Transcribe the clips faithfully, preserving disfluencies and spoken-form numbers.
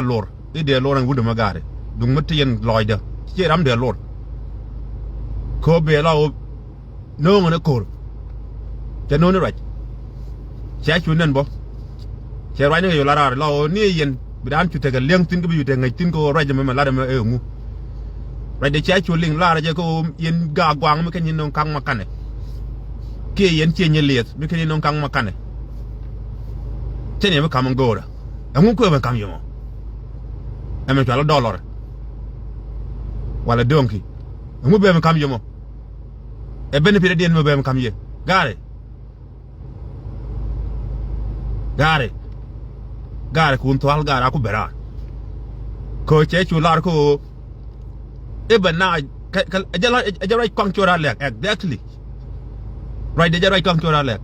lor i̱ dee lor ɛn wut ɛmɛ gaari. Duŋ mi ti yɛn lɔcdä ciɛ ram dee lor. Kɛ ɣöö bëë la ɣöö no̱o̱ŋ ɛn ɛ ko̱r. Cɛ no̱o̱ŋ ni ruac. Cɛ cu nɛn bä. Cɛ ruac ni kɛ yol a raar la ɣöö ni yɛn bi daan cu tekɛ li̱eŋ thi̱n kä bi cu tekɛ ŋäc thi̱n kɛ ɣöö ruac ɛmɛ mɛ lat ɛmɛ ɛ ŋu. Ruacdɛ cɛ cu liŋ lar jɛ kɛ ɣöö yɛn gaak gua̱a̱ŋ mi kɛn yɛn no̱o̱ŋ ka̱ŋ ma kanɛ. Kiɛ yɛn ciɛ nyɛ liɛth mi kɛn yɛn no̱o̱ŋ ka̱ŋ ma kanɛ. Cɛ ni ɛmɛ ka̱m ɛn go̱o̱rä. Ɛŋu kuɛ ben ka̱m yɛ mɔ. Ɛmɛ cual ɛ dɔlɔr. Walɛ döŋki. Ɛŋu ben ka̱m yɛ mɔ. Ɛ benefit diɛn mɛ ben ka̱m yɛ. Gaari. Gaari. Gaari kun thual gaari aku bera. Kɛ cɛ cu lar ko. I̱ bɛ na kɛ kɛ ɛ jɛ la ɛ jɛ ruac kɔaŋ cuɔr a lɛk exactly. Ruacdɛ jɛ ruac kɔaŋ cuɔr a lɛk.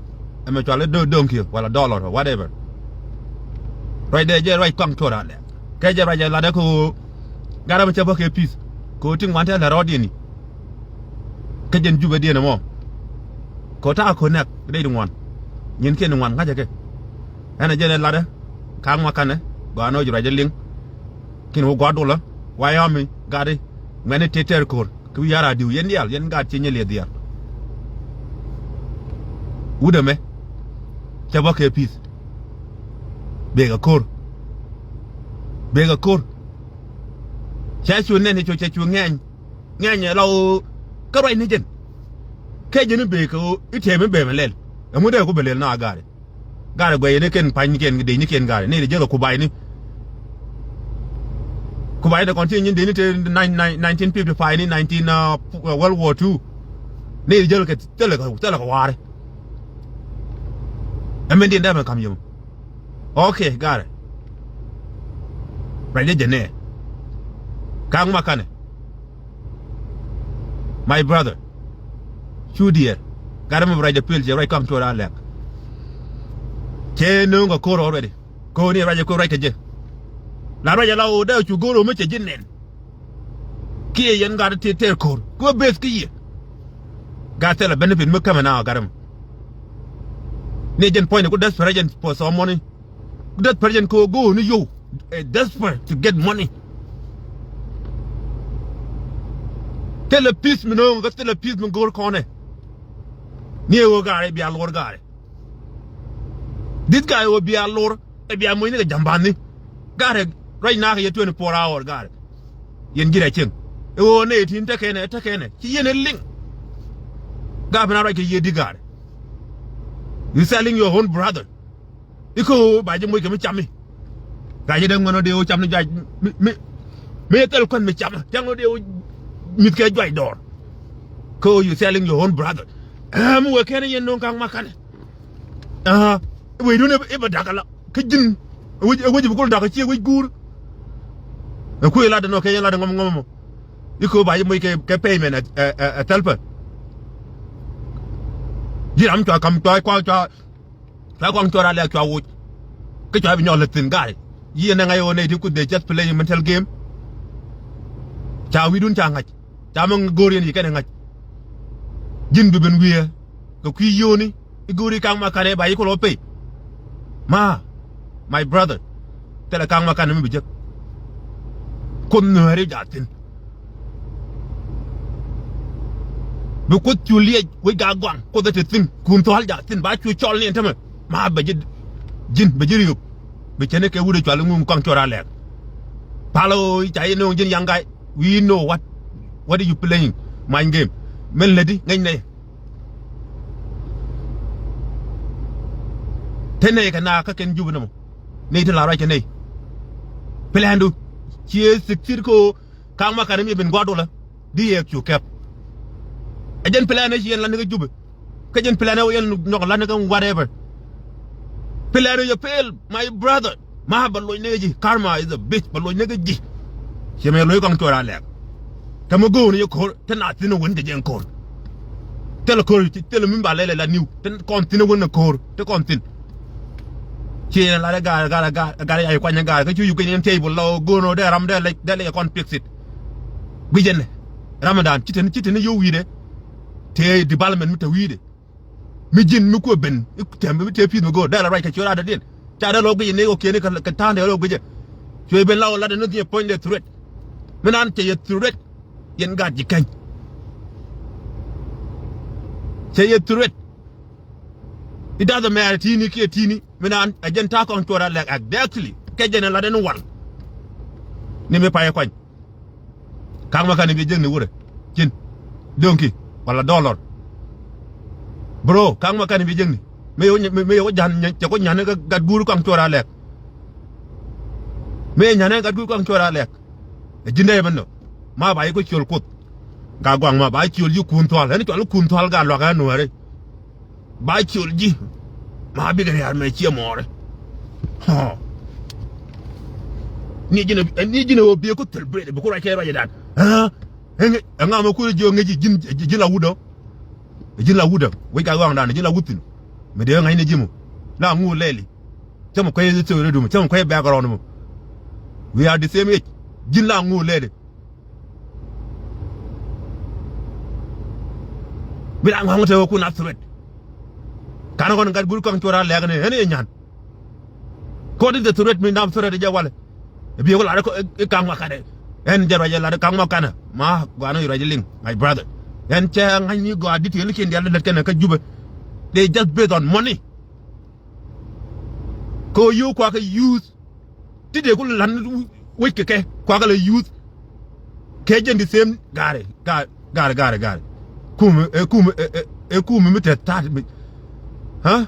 Ɛmɛ cual i̱ dö döŋ kiɛ wala dollar or whatever. Ruacdɛ jɛ ruac kɔaŋ cuɔr a lɛk. Kɛ jɛ ruac ɛ latdɛ ko. Gaari mɛ cɛ bä kɛ peace. Ko ti ŋuan tɛ lɛ rɔɔdiɛn ni. Kä jɛn Jubɛ diɛn ɛmɔ. Kɛ ɣöö ta̱a̱ ko̱n nɛk rɛy ti ŋuan. Nyin kiɛn ti ŋuan ŋa̱cä kɛ. Ɛn ɛ jɛn ɛ latdä ka̱a̱ŋ ma ka̱nɛ gɔaa nɔ ji̱ ruac ɛ liŋ. Kiɛn wä gua̱a̱r dolä wa yɔ̱ɔ̱mi gat i̱ ŋuɛ̈tni tëë tɛɛr ko̱r kɛ wi̱i̱ ya̱r a diw yɛn diaal yɛn gat ciɛ nyɛ liɛth diaal. Wut ɛmɛ cɛ bä kɛ peace. Bëë kɛ ko̱r. Bëë kɛ ko̱r. Cɛ cu nɛn i̱ cu cɛ cu ŋɛ̈ny. Ŋɛ̈ny ɛ la ɣöö kä ruac ni jɛn. Kɛ jɛn i̱ bëë kɛ ɣöö i̱ tëë mi bëë mi lɛl. Ɛŋu dee ku bɛ lɛl na gaari. Gaari guɛy ni kɛn pa̱nykiɛn dee ni kɛn gaari ni dee jɛ kɛ kubayni. Kubayni kɔn ti nyin dee ni te nineteen fifty-five ni nineteen World War Two. Ni dee jɛ kɛ thilɛ kɛ thilɛ kɛ waari. Ɛmɛn diɛn dee mɛ ka̱m yɛ mɔ. Okay gaari. Ruacdɛ jɛ nɛ. Ka̱a̱ŋ ma kanɛ. My brother. Cu diɛɛr. Gat ɛmɛ bi ruacdɛ pil cɛ ruac kɔaŋ cuɔr a lɛk. Cɛ no̱o̱ŋ kɛ ko̱r already. Ko̱r ni ruacɛ ko̱r ruac kɛ jɛ. La ruacɛ la ɣöö dee cu go̱o̱r ɣöö mi cɛ ji̱ nɛn. Kiɛ yɛn gat ti tɛɛr ko̱r ku ɛ beth kä yɛ. Gat thilɛ benefit mi kämɛ na gat ɛmɛ. Ni jɛn puɔ̱nyni ku desperation for some money. Ku desperation kɛ ɣöö go̱o̱r ni yio̱w. Ɛ desperate to get money. Thilɛ peace mi no̱o̱ŋ kä thilɛ peace mi go̱o̱r kɔnɛ. Ni ɛ ɣöö gaari bia luɔr gaari. This guy ɣöö bia luɔr ɛ bia moc ni kɛ jambanni. Gaari ruac nakä yɛ twenty-four hour gaari. Yɛn ji̱ rɛy cieŋ. Ɛ ɣöö nɛ yɛ tin tekɛnɛ tekɛnɛ ci yɛn ɛ liŋ. Gaari bi na ruac kɛ yɛ di gaari. You selling your own brother. I̱ kä ɣöö ba ji̱ moc kɛ mi cami. Ka ji̱ dee ŋuɛn ɔ dee ɣöö cam ni juac mi mi mi thil kuän mi cam. Cam ɔ dee ɣöö mi̱th kɛ juac dɔɔr. Kä ɣöö you selling your own brother. Ɛɛ mi wee kɛn yɛn no̱o̱ŋ ka̱ŋ ma kanɛ. Ɛɛ wecdun i̱ bɛ dakä la kä ji̱n. Ɛ wec ɛ wec bi kul dakä ci ɛ wec guur. Ɛ kuëë lat ɛnɔ kɛ yɛn lat ɛ ŋɔm ŋɔm mɔ. I̱ kä ɣöö ba ji̱ moc kɛ kɛ payment ɛ ɛ ɛ thɛlpä. Ji̱ ram cua ka̱m cua cua cua Cua kɔaŋ cuɔr a lɛk cua woc. Kä cua bi nyɔl lät thi̱n gaari. Yiëë nɛ ŋa̱c ɣöö nɛy ti kuth they just playing mental game. Ca wi̱i̱dun ca ŋa̱c. Ca mi go̱o̱r yɛn yi kɛn ɛ ŋa̱c. Ji̱n bi ben wiee. Kɛ kui̱ yio̱o̱ni. I̱ go̱o̱ri ka̱ŋ ma kanɛ ba yi kɛ lɔ pay. Ma. My brother. Thilɛ ka̱ŋ ma kanɛ mi bi jek. Kuoth nuääri jaa thi̱n. Bi kuoth cu liɛc wec gaa guaŋ kuoth ɛ te thi̱n kun thua̱l jak thi̱n ba cu cɔl ni ɛn tämɛ. Ma bɛ ji̱ ji̱n bɛ ji̱ riöp. Bi cɛn ni kɛ wut ɛ cual iŋu kɔaŋ cuɔr a lɛɛk. Pal ɣöö ca yɛ no̱o̱ŋ ji̱n young guy. We know what what are you playing mind game. Min lätdi ŋäcnɛ. Te nɛy kɛ naath kä kɛn Jubɛ nɔmɔ. Nɛy ti la ruac kɛ nɛy. Plɛndu ciɛ thik thir kä ɣöö ka̱a̱ŋ ma ka̱n mi ben gua̱a̱r dolä. Di yɛ cu kɛp. Ɛ jɛn plɛn ɛ ci yɛn la̱t ni kä Jubɛ. Kä jɛn plɛn ɛ wä yɛn nhɔk la̱t ni kä whatever. Plɛn ɛ yɛ fail my brother. Ma bɛ loc ni kä ji̱. Karma is a bitch bɛ loc ni kä ji̱. Ciɛ mɛ loc kɔŋ cuɔr a lɛk. Kä mi go̱o̱r ni yɛ ko̱r te na thi̱n ɛ wen kɛ jɛ ɛn ko̱r. Thilɛ ko̱r thilɛ mi ba lɛl ɛ la niw te kɔn thi̱n ɛ wen ɛ ko̱r te kɔn thi̱n. Ci yɛn lat ɛ gaar gaar gaar gaar yac kuany ɛ gaar kä cu yuk keny ɛn tiɛc bul lɔ go̱o̱r ni dee ram dee lec dee lec ɛ kɔn fix it. Guic ɛn ɛ ram ɛ dan ci ten ci ten yio̱w wi̱i̱dɛ. Tëë development mi te wi̱i̱dɛ. Mi ji̱n mi kuɛ ben i̱ tɛm mi tëë pi̱th mi go̱o̱r dee la ruac kɛ ciöt adädiɛn. Ca dee lɔ guic ni ɣöö kiɛn i̱ kɛ ta̱a̱n dee lɔ guic ɛ. Cuɛ ben la wä lat ɛn ni thiɛ puɔ̱nydɛ threat. Mi nan cɛ yɛ threat. Yɛn gaat ji̱ keny. Cɛ yɛ threat. It doesn't matter ti̱i̱ni kiɛ ti̱i̱ni. Mi nan ɛ jɛn ta̱a̱ kɔŋ cuɔr a lɛk exactly. Kɛ jɛn ɛ lat ɛn wal. Ni mi payɛ kɔny. Ka̱ŋ ma kanɛ bi jek ni wurɛ. Cin. Döŋki. Wala dollar. Bro, ka̱ŋ ma kanɛ bi jek ni. Mi yɛ wä, mi, mi yɛ wä ja̱n, cɛ kɔ nya̱n kä gat guur kɔŋ cuɔr a lɛk. Mi yɛ nya̱n kä gat guur kɔŋ cuɔr a lɛk. Ɛ ji̱n dee ben nɔ. Ma ba yi kɔ ciöl kuoth. Ga guaŋ ma ba ciöl ji̱ kun thual. Ɛn cual kun thual ga luak ɛ nuääri. Ba ciöl ji̱. Ma bikɛ ria̱r mɛ ciɛ mɔɔrɛ. Hɔ. Ni ji̱n, ni ji̱n ɛ wä biɛ ku thil bret bi ku ruac kɛ ruac dan. Ɛ ŋa mɛ ku ji̱ ŋäc ji̱n, ji̱n la wut dɔ. Ji̱n la wut dɔ. Wec ka ɣɔaŋ dan ji̱n la wut thi̱n. Mɛ dee ŋa̱c ni ji̱ mɔ. La ŋu lɛli. Cä mɛ kuec story du mɔ. Cä mɛ kuec background mɔ. We are the same age. Ji̱n la ŋu lɛli. Bi la ŋɔ̱ŋ te wä kun a threat. Kan kɔn gat guur kɔn cuɔr a lɛk ni ɛn i̱ nyan. Kɔn i̱ the threat mi nam threat jɛ walɛ. Bi wä lar i̱ kaŋ ma kanɛ. Ɛn jɛ ruac ɛ lar i̱ kaŋ ma kanɛ. Ma guan i̱ ruac liŋ, my brother. Ɛn cɛ ŋa̱c ni gɔaa detail i̱ kiɛn dial lät kɛnɛ kä Jubɛ. They just based on money. Kɛ ɣöö yio̱w kuakä youth. Ti dee ku lan wec kɛ kɛ kuakä lɛ youth. Kɛ jɛn the same gari, gari, gari, gari, gari. Kum, ɛ kum, ɛ, ɛ, ɛ kum mi tɛth ta̱a̱t mi. Hä?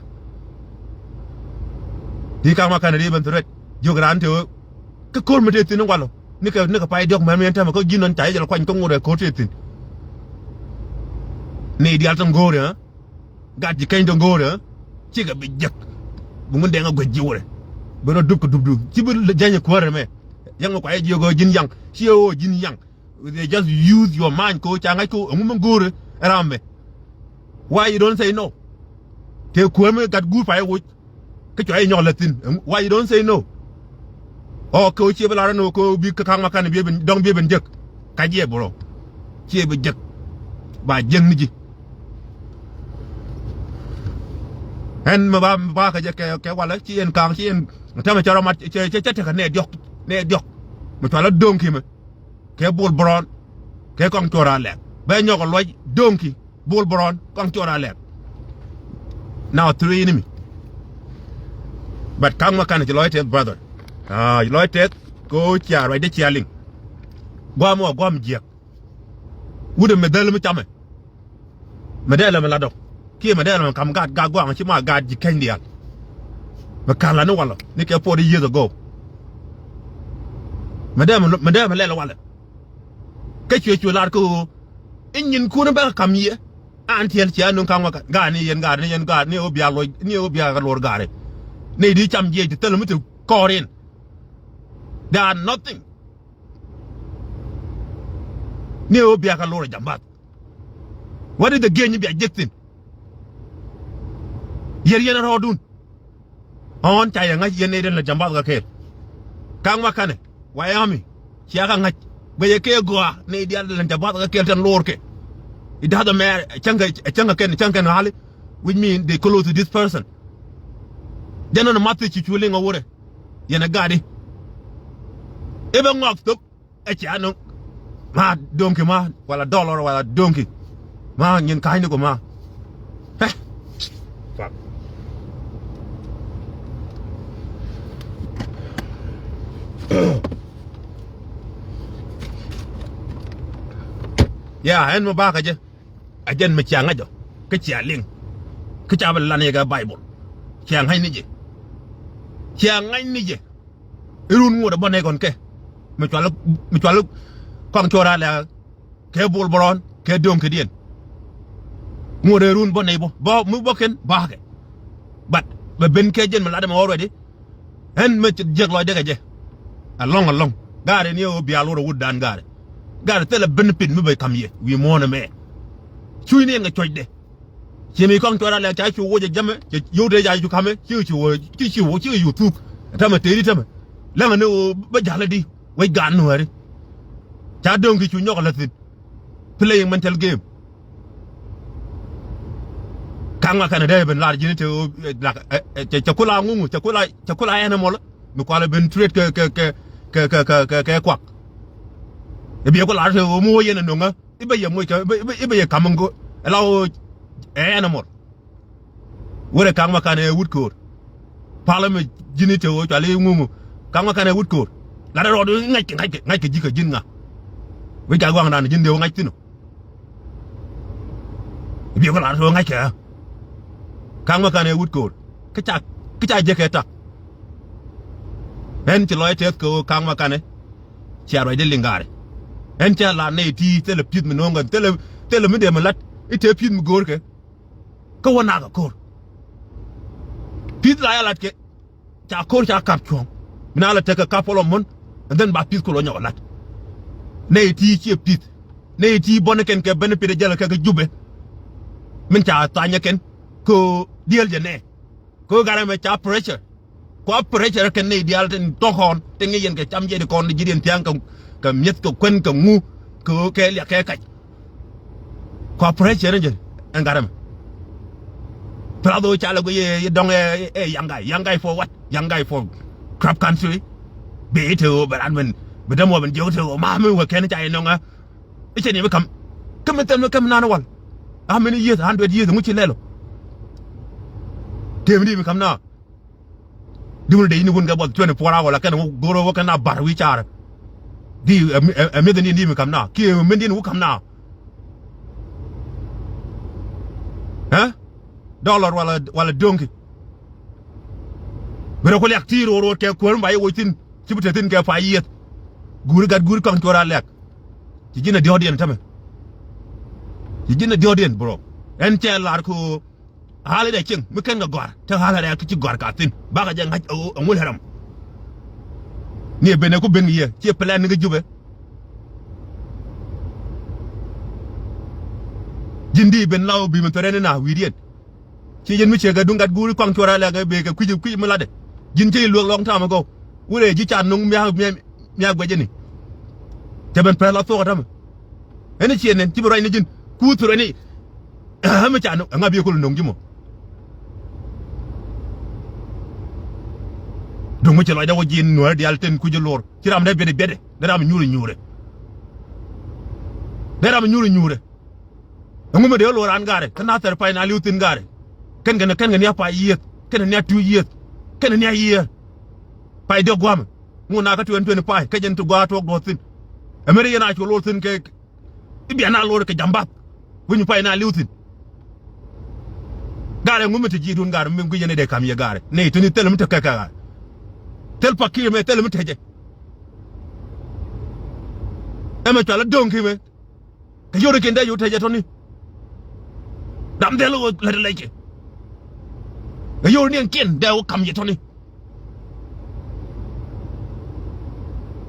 Ti ka̱ŋ ma kanɛ ri ben threat. Jiök raan te ɣöö. Kä ko̱r mi te thi̱n walɔ. Nikɛ, nikɛ pay diɔ̱k mɛn mi ɛn tɛmɛ kä ji̱n nɔn ca jɛ jɛ lɛ kuany kä ŋot ɛ ko̱r te thi̱n. Ni dial tin go̱o̱ri, hä? Gat ji̱ keny dɔ̱ŋ go̱o̱rä. Cikɛ bi jek. Bi ŋun dɛŋ a guec ji̱ wurɛ. Bi rɔ dup kɛ dup dup. Ci bi lɛ jany kuäärä mɛ. Yaŋ kua ji̱ jiök ɣöö ji̱n yaŋ. Ci ɣöö ji̱n yaŋ. They just use your mind ko ca ŋa̱c ko ɛŋu mi go̱o̱rä ram mɛ. Why you don't say no? Tëë kuäär mi gat guur pay woc. Kä cua i̱ nyɔk lät thi̱n. Why you don't say no? Ɔ kɛ ɣöö ciɛ bi lar ɛn ɣöö kɛ ɣöö bi kä ka̱ŋ ma kanɛ bi ben dɔ̱ŋ bi ben jek. Ka jiɛ bro. Ciɛ bi jek. Ba jek ni ji̱. Ɛn mɛ ba, mɛ ba kɛ jɛ kɛ, kɛ walɛ ci ɛn ka̱ŋ ci ɛn. Tɛmɛ cɛ rɔ mat cɛ, cɛ, cɛ tekɛ nɛ diɔ̱k. Nɛ diɔ̱k. Mɛ cua lä do̱ŋ kimɛ. Kɛ bol bron. Kɛ kɔŋ cuɔr a lɛk. Bɛ nyɔk a luɔc do̱ŋ ki. Bol bron kɔŋ cuɔr a lɛk. Now three enemy. But ka̱ŋ ma kanɛ ci lɔc teth brother. Ah, ci lɔc teth ko cia ruacdä cia liŋ. Guam wa guam jiɛk. Wut ɛmɛ dhäl mi camɛ. Mɛ dee lɛ mɛ lat dɔ̱k kiɛ mɛ dee lɛ mɛ kam gaat gaat gua̱a̱ŋ ci ma gaat ji̱ keny diaal. Mɛ ka̱n la ni walɔ ni kɛ forty years ago. Mɛ dee mɛ, mɛ dee mɛ lɛl walɛ. Kä cuɛ cuɛ lar kä ɣöö i̱ nyinkun bɛ kɛ ka̱m yɛ. An tiɛl cia nuŋ ka̱ŋ wä kä gaat ni yɛn gaat ni yɛn gaat ni ɣöö bia luɔc ni ɣöö bia kɛ luɔr gaari. Ni di cam jiɛc ti thäl mi ti kɔɔr in. They are nothing. Ni ɣöö bia kɛ luɔr jambath. What is the gain bia jek thin? Yɛr yɛn rɔɔdun. Ɣɔ̱ɔ̱n ca yɛ ŋa̱c yɛn nɛy den la jambath kɛ kɛɛl. Ka̱ŋ ma kanɛ wa yɛ ɣami cia kɛ ŋa̱c. Guɛcɛ kɛ gɔaa nɛy diaal la jambath kɛ kɛɛl tɛn luɔrkɛ. It doesn't matter. Cäŋkɛ, cäŋkɛ kɛn, cäŋkɛ kɛn ɣali. Which mean they close to this person. Jɛn nɔn math ci cu liŋ a wurɛ. Yɛn a gaadi. I̱ bɛ ŋɔak thok. Ɛ cia nöŋ. Ma do̱ŋki ma wala dollar wala do̱ŋki. Ma nyin ka̱ny ni ko ma. Hɛ. Fuck. Ya, ɛn mi bakɛ jɛ. A jɛn mi cia ŋa̱c ɔ kä cia liŋ. Kä ca bi lan yɛ kɛ Baibol. Cia ŋa̱c ni jɛ. Cia ŋa̱c ni jɛ. Irun ŋuɔ̱t ɛ bä nɛy kɔn kɛ mi cual, mi cual kɔaŋ cuɔr a lɛ kɛ bol bärɔn kɛ döŋ kɛ diɛn. Ŋuɔ̱t ɛ run bä nɛy bä bä mi bä kɛn bakɛ. But bɛ ben kɛ jɛn mi lat ɛmɛ already. Ɛn mi jiɛk lɔcdɛ kɛ jɛ. Alɔŋ alɔŋ gaari ni ɛ ɣöö bia luɔr ɛ wut dan gaari. Gaari thilɛ ben pin mi bɛ kam yɛ wi̱i̱ muɔ̱ɔ̱n ɛmɛ. Cuc ni ɛn kɛ cuɔcdɛ. Ciɛ mi kɔŋ cuɔt a lɛk ca cu woc ɛ jamɛ cɛ yio̱w tëë ca cu kamɛ ci cu woc ci cu woc ci cu thuk. Tämɛ tëëdi tämɛ läŋɛ ni ɣöö bä ja̱l ɛ di wec gaat nuääri. Ca döŋ ki cu nyɔk ɛ lät thi̱n. Playing mental game. Ka̱ŋ ma kɛn ɛ dee ben lar ji̱n te ɣöö lak ɛ cɛ kula ŋuŋu cɛ kula cɛ kula animal. Mi kualɛ ben trade kɛ kɛ kɛ kɛ, kɛ, kɛ, kɛ, kɛ kuak. I̱ biɛ ku lar te ɣöö mi wä yɛn ɛ no̱ŋä i̱ bɛ yɛ moc kɛ, i̱ bɛ, i̱ bɛ, i̱ bɛ yɛ ka̱m ŋö ɛ la ɣöö ɛ animal. Wërɛ ka̱ŋ ma kanɛ wut köör. Palä mi ji̱n i̱ te ɣöö cuali ŋuŋu. Ka̱ŋ ma kanɛ wut köör. Lat ɛ rɔɔdu ŋa̱ckɛ, ŋa̱ckɛ, ŋa̱ckɛ ji̱ kɛ ji̱n ŋa. Wi̱c ka gua̱a̱ŋdan ji̱n dee wä ŋa̱c thi̱n ɔ. Biɛ ku lar te ɣöö ŋa̱ckɛ ɣä. Ka̱ŋ ma kanɛ wut köör. Kä ca, kä ca jek kɛ tak. Ɛn ci lɔc tɛth kɛ ɣöö ka̱ŋ ma kanɛ. Cia ruacdɛ liŋ gaari. Ɛn ca lar nɛy ti thilɛ pi̱th mi no̱o̱ŋ kɛ, thilɛ, thilɛ mi dee mi la̱t i̱ te pi̱th mi go̱o̱rkɛ. Kä wä nak ɛ ko̱r. Pi̱th la ya lat kɛ. Ca ko̱r ca kap cuɔ̱ŋ. Mi na la tekɛ kap pɔlɔ mun. And then ba pi̱th kulɔ nyɔk lat. Nɛy ti ciɛ pi̱th. Nɛy ti bɔni kɛn kɛ benefit jɛl kɛ kɛ Jubɛ. Min ca thanyɛ kɛn. Kɛ diɛl jɛ nɛ. Kɛ ɣöö gat ɛmɛ ca pressure. Kua pressure kɛn nɛy diaal tin tɔ̱kɔn tin ŋi̱ yɛn kɛ cam jiɛt kɔn ji̱ diɛn thia̱a̱ŋ kɛ, kɛ mi̱eth kɛ kuän kɛ ŋu kɛ ɣöö kɛ liak kɛ kac. Kua pressure ni jɛ ɛn gat ɛmɛ. Plus ɣöö ca lɛ guic yɛ dɔ̱ŋ ɛ, ɛ, ɛ young guy, young guy for what? Young guy for crap country. Bi te ɣöö bɛ rat min bi däm wä min jiök te ɣöö ma mi wä kɛn ca yɛ nɔŋä. I̱ cɛ ni mi ka̱m. Kä mi thɛm ni ka̱m nan wal. How many years? Hundred years. Ŋu ci lɛl ɔ. Tëë mi di mi ka̱m na. Di wun dee ini wun kɛ buɔth twenty four hour la kɛn wä go̱r wä kɛn a bar wi̱i̱ car. Di ɛ, ɛ, ɛ mi̱eth ni di mi ka̱m na. Kiɛ mi di ni wä ka̱m na. Ɛ? Dollar wala, wala do̱ŋki. Bi rɛ ku liak ti ro̱o̱r ro̱o̱r kɛ kuäär mi ba yɛ woc thi̱n. Ci bi te thi̱n kɛ pay yieth. Guuri gat guuri kɔaŋ cuɔr a lɛk. Ci ji̱n a diɔ̱ɔ̱kdiɛn tämɛ. Ci ji̱n a diɔ̱ɔ̱kdiɛn bro. Ɛn cɛ lar kɛ ɣöö. Ɣa̱l i̱ dɛ cieŋ mi kɛn kɛ gɔ̱a̱r te ɣa̱l i̱ dɛ ki ci gɔ̱a̱r ka thi̱n bakɛ jɛ ŋa̱c ɛ ɣöö ɛŋu lɛ ram. Ni ɛ ben ɛ ku ben kɛ yɛ ciɛ plan ni kä Jubɛ. Ji̱n di ben la ɣöö bi mi thɔrɛ ni na wi̱i̱diɛn. Ci ji̱n mi ciɛ kɛ duŋ gat guuri kɔaŋ cuɔr a lɛk ɛ bee kɛ kui̱c kui̱c mi latdɛ. Ji̱n ci luäk lɔŋ ta̱a̱m ɛ gɔw wurɛ ji̱ ca nuŋ mia̱a̱k mia̱a̱k. Mia̱a̱k guɛcä ni. Cɛ ben pɛl a thuɔk a tämɛ. Ɛn ciɛ nɛn ci bi ruacni ji̱n kuuth ruacni. Ɛmɛ ca nuŋ ɛŋa bi kul nuŋ ji̱ mɔ. Duŋ mi ci lɔcdä wä ji̱n nuäärä diaal ten kuc luɔr ci ram dee biɛtdɛ biɛtdɛ dee ram nyuurɛ nyuurɛ. Dee ram nyuurɛ nyuurɛ. Ɛŋu mi dee luɔr an gaarɛ kä na thɛr pay na li̱w thi̱n gaarɛ. Kɛn kɛn kɛn kɛn ya pay yieth kɛn kɛn ya tuuc yieth. Kɛn kɛn ya yieth. Pay diɔ̱k gua̱a̱mɛ. Ŋun na kä twenty twenty-five kä jɛn ti gua̱a̱ tuɔɔk duɔth thi̱n. Ɛmɛri yɛn a cu lo̱r thi̱n kɛ i̱ bian a lo̱r kɛ jam bath. Wi̱ny pay na li̱w thi̱n. Gaarɛ ŋumi ti ji̱ dun gaarɛ mi gui̱c yɛn i̱ dee ka̱m yɛ gaarɛ ni tuni thil mi te kɛ kɛ gaarɛ. Thil pakir mɛ thil mi te jɛ. Ɛmɛ cual a do̱ŋ ki mɛ. Kɛ yio̱w ni kiɛn dee yio̱w tɛcɛ tɔ̱ni. Dam dhɛl ɣöö lät lɛcɛ. Kɛ yio̱w ni kiɛn dee wä ka̱m yɛ tɔ̱ni.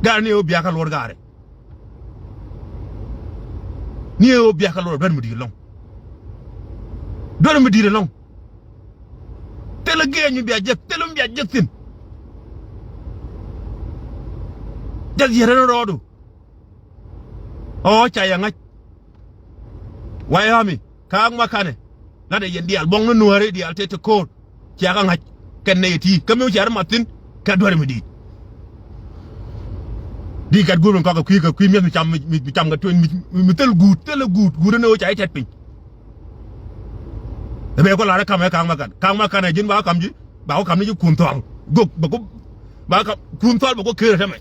Gaarɛ ni ɣöö biakä luɔr gaarɛ. Ni ɣöö biakä luɔr duer mi di̱i̱t ɛlɔ̱ŋ. Duer mi di̱i̱t ɛlɔ̱ŋ. Thilɛ gɛɛny mi bia jek, thilɛ mi bia jek thi̱n. Jɛ dhier ɛn rɔɔdu. Ɔ ca yɛ ŋa̱c. Way Ɣami ka̱a̱k ma kanɛ. Latdɛ yɛn diaal buɔ̱ŋni nuääri diaal te ti ko̱o̱r. Ciakä ŋa̱c kɛn nɛy ti kä mi wä ciaar mat thi̱n kɛ duäri mi di̱i̱t. Di gat guur mi kɔk kɛ kui̱ kɛ kui̱ mi̱eth mi cam mi, mi, mi cam kɛ tueny mi, mi, mi thil guut thilɛ guut guut ni wä ca i̱ tɛt piny. Ɛ bɛ kɔ lar ɛ kam ɛ ka̱a̱k ma kan ka̱a̱k ma kanɛ ji̱n ba wä kam ji̱ ba wä kam ni ji̱ kun thɔl. Gok bɛ kɔ ba kam kun thɔl bɛ kɔ ker ɛ tämɛ.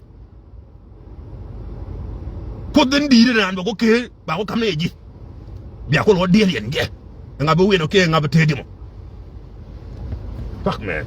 Kuoth in di̱i̱t in raan bɛ ku kee ba ku ka̱m ni yɛ ji̱. Bia ku luɔt diɛl yɛn jɛ. Ŋa bi win ɔ kee ŋa bi tëë di̱mɔ. Fuck man.